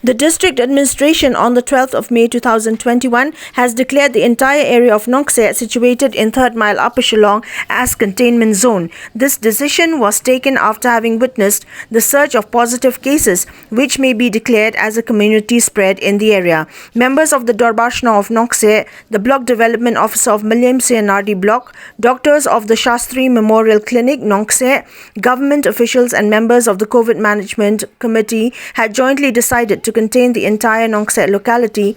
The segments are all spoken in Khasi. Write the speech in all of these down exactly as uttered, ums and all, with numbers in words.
The district administration on the twelfth of May two thousand twenty-one has declared the entire area of Nongkseh, situated in Third Mile, Upper Shillong, as containment zone. This decision was taken after having witnessed the surge of positive cases, which may be declared as a community spread in the area. Members of the Dorbar Shnong of Nongkseh, the Block Development Officer of Mylliem C and R D Block, doctors of the Shastri Memorial Clinic, Nongkseh, government officials and members of the COVID Management Committee had jointly decided to contain the entire Nongkseh locality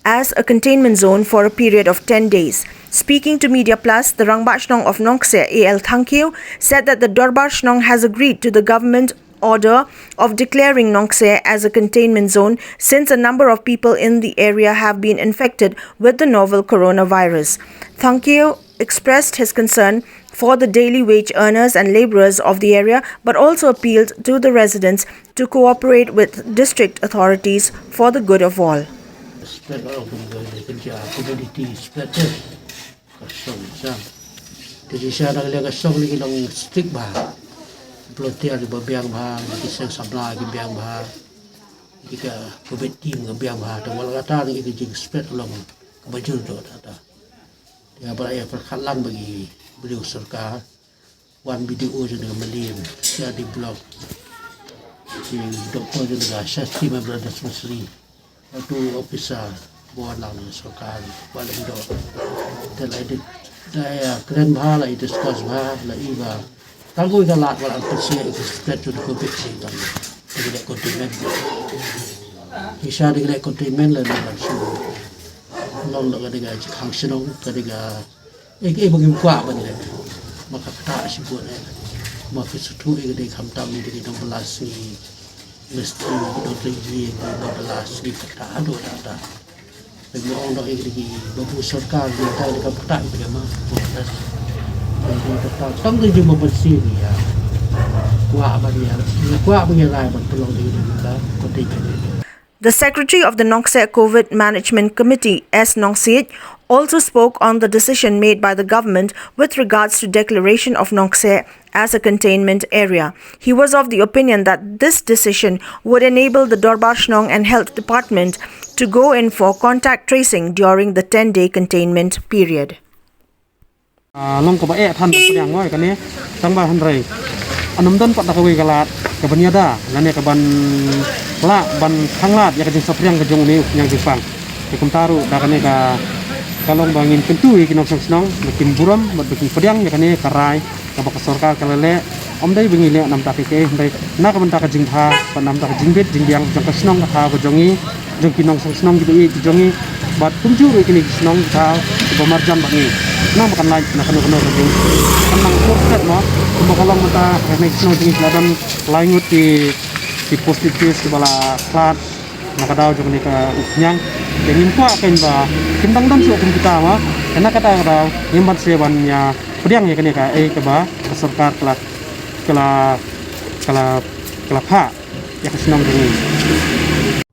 as a containment zone for a period of ten days. Speaking to Media Plus, the Rangbah Shnong of Nongkseh, A L Thangkhiew, said that the Dorbar Shnong has agreed to the government order of declaring Nongkseh as a containment zone, since a number of people in the area have been infected with the novel coronavirus. Thangkhiew expressed his concern for the daily wage earners and labourers of the area, but also appealed to the residents to cooperate with district authorities for the good of all. Spread of the community spread. Ka shong sa. Te shisha da ka liang ka shong lei ki long strict bha. Volunteer kiba biang bha, ki seng samla ki biang bha, ki ka COVID team ka biang bha. Te wat la kata lei ki jing spread along kaba jur jur kata. Te ba la ïa pyrkhat lang ba ki briew sorkar, wan B D O jong ka Mylliem, C R D Block, ki doktor jong ka Shastri Memorial Dispensary, tu officer ba wan lang na sorkar, ba la ïoh. Te la i da ïa kren bha, la i discuss bha, la i ba tang ko i ka lad ba la pynshai i ka spread jong ka COVID ni tang. Te ka leh containment. Shisha te ka leh containment la na la shu long la ka dei ka khang shnong, ka dei ka Ïa kaei ba ngim kwah ban leh. Ma ka ktah shibun eh. Ma ki suthu ïa ka dei khamtam ïa ki nongbylla sngi. Mistri ki nongtrei ïa ki nongbylla sngi ka ktah haduh da da. Ba ngi ong dok ïa ki dei ki babu sorkar ïa ka dei ka ktah ïa ki ma. Tang ka jingma ban siew ïa. Kwah ban ïa. Kwah ban ïa rai ban pynlong ïa ki dei ka. Ko dei ka dei. The secretary of the Nongkseh COVID Management Committee, S Nongsiej, also spoke on the decision made by the government with regards to declaration of Nongkseh as a containment area. He was of the opinion that this decision would enable the Dorbar Shnong and Health Department to go in for contact tracing during the ten-day containment period. Ah, long kaba eh than ba pdiang ngoi kane tang ba hynrei. Anym don pat da kawei ka lad kaban ïada lane kaban lah ban khang lad ïa ka jingsaphriang ka jong une u khñiang jingpang. Te kumta ruh da kane ka ka long ba ngin kyntu ïa ki nongshong shnong ba kin burom bad ba kin pdiang ïa kane ka rai kaba ka sorkar ka la leh. Ym dei ba ngi leh namar ta ka kei, hynrei na ka bynta ka jingbha bad namar ta ka jingbit jingbiang jong ka shnong ka thaw ka jong ngi, jong ki nongshong shnong kiba ïeit ki jong ngi bad kumjuh ruh kine ki shnong ki thaw kiba marjan bad ngi. Nang ba kan lait na kano kano ka jing kan nang por set mo, kumba ka long mynta ha kane ki shnong jong ngi ki la don lai ngut ki, ki positive case kiba la khlad na ka daw jong kane ka u khñiang. Te ngim kwah kein ba kin dang don shuh kum kita mo, te na kata ka daw ngim ban sngewbha ban ïa pdiang ïa kane kaei kaba ka sorkar ka la, ka la, ka la, ka la phah ïa ka shnong jong ngi.